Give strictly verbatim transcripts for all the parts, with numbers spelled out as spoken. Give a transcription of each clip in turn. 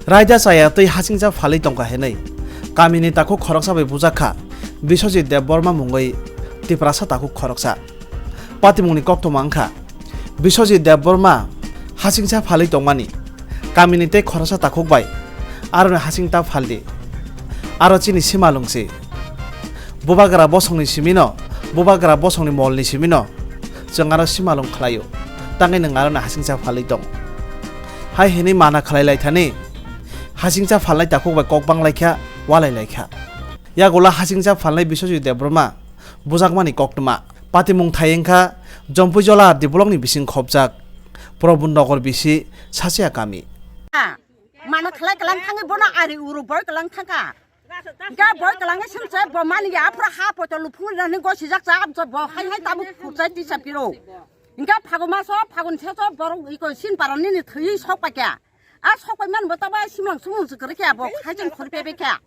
Raida chaya twi hasingcha phalwi tongkha hinwi kamini takhuk khoroksa bai bujakha Biswajit Debbarma mungwi Tiprasa takhuk khoroksa. Patimungni koktwma wngkha Biswajit Debbarma hasingcha phalwi tongmani kamini tei khoroksa takhuk bai aroni hasingta phaldi. Aro chini simalwng si. Bubagra bosongni simino, bubagra bosongni molni simino chwng aro simalwng khlaio. Tangwi nwng aroni hasingcha phalwi tong. Hai hinwi mana khlai lai thani, hasingcha phalnai takhuk bai kok bang lai kha, walai lai kha. Yagola hasingcha phalnai Biswajit Debbarma bujakmani koktwma. Patimung thai wngkha Jompuijola R D blockni bising khopjak Probhu Nogor bisi Sasia kami. Mana khlai kwlang thangwi bono ari uro boi kwlang thangkha. Ga boi kwlangwi sumse bo mani ya, aphuru ha poto luphung rani gosijak cha, amsa bo hai hai tabuk khurchai tisa piro. Hingke phagu maso, phagun seso borok iko sin parani ni thwi sok pakya. A sok pai man bo tabo simlang sumung se kwrwi kya bo hai jeng khori pebe kya.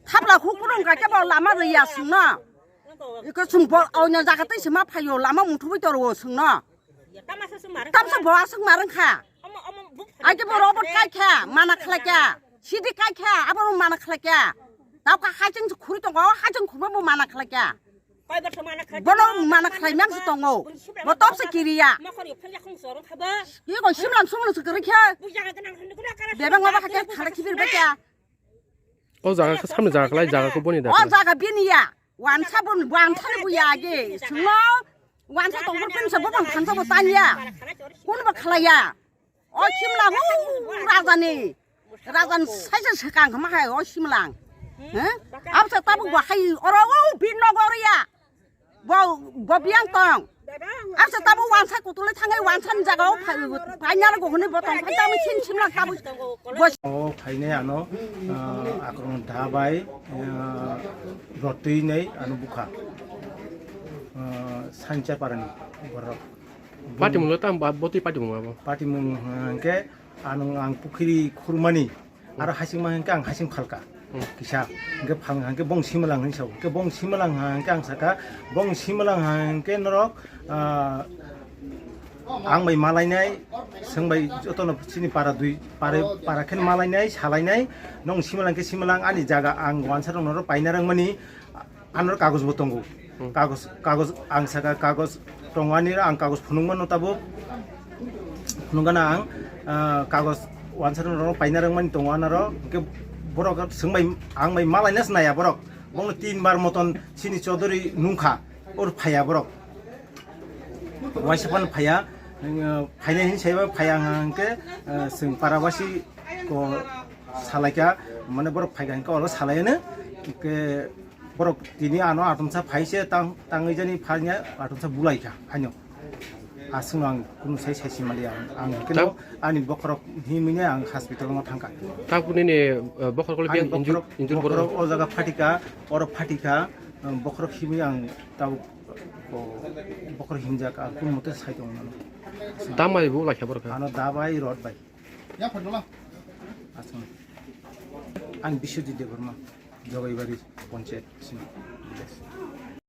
Thapla hukurung ka kya bo lama rwiya sungno. Iko sung bo onya jaga tei sima phayo lama muthubui toro sungno. Tamsa bo aswk marwng kha. Aike bo robot kai kha, mana khlai kha. Sidi kai kha, abo mana khlai kha. Tao kha hajeng khuri tongo, hajeng khurma bo mana khlai kha. Bono mana khlai mang se tongo. Bo top se kiriya. Ye ko simlam sumlo se kiri kha. Bebang ma ba kha khe thara khibir ba kha. O jaga khe samni jaga khlai, jaga khe boni da. O jaga bini ya. Wansa bo, wansa ni bo ya age. Sungno wansa tongmor pin sa bo bang thansa bo tanya. Kun bo khlaiya. O simlang, o rajani. Rajani saisa sekang ma hai o simlang. He? Absa tabuk bo hai oro o bin nogor ya. Bo, bo biyang tong. Absa tabuk wansa kutulwi thangai wansa ni jaga o phai, phai nalo go hwnwi bo tong. Phai tabuk sin simlang tabuk. Bo O phainai ano, ah, akrong da bai, ah, rotwi nei ano bukha. Ah, Sancha parani borok. Patimung lo tam ba, botwi patimung abo. Patimung hwnkhe ano ang pukhiri khurmani, aro hasing ma hwnkhe ang hasing phalka. Hmm. Kisa, hwnkhe phang hwnkhe bong simalang hinwi sao. Hwnkhe bong simalang hwnkhe ang saka, bong simalang hwnkhe norok, ah, Ang bai malainai, swng bai jotono chini para dui, para, para khe malainai, salainai, nong simalang khe simalang, ani jaga ang wansa rok noro paina rwngmani, anoro kagoj bo tongo. Hmm. Kagoj, kagoj ang saka kagoj tongo ani, ang kagoj phunukmano tabuk, phunukgana ang, ah, kagoj wansa rok noro paina rwngmani tongo anoro, hwnkhe borok swng bai, ang bai malaina se naiya borok, bono tin bar moton chini chodori nungkha, or phaiya borok. Waisa phano phaiya, phainai hinwi saiba phaiya hwnkhe, eh, chwng para wasi ko salaikha, mane borok phaikha hwnkhe oro salaiano, hwnkhe borok tini ano atomsa phaise tang, tangwi jani phanya atomsa bulaikha haino. Aswkno ang kunu sai saisi manliya, ang, ang hwnkhe tam- no ani bokhorok himwini ang hospital no thangkha. Tamkhe nini, eh, bokhorok le Ani biyang injur-, bokhorok, injur borok? Bokhorok o jaga phatika, oro phatika, eh, bokhorok himwi ang tabuk O, bokhorok himjak, ang kunu mote sai tongo nang. Tambai bo laikha borok kha. Ano dabai rot bai. Aswk. Ang Biswajit Debbarma, Jogaibari Panchayat sini.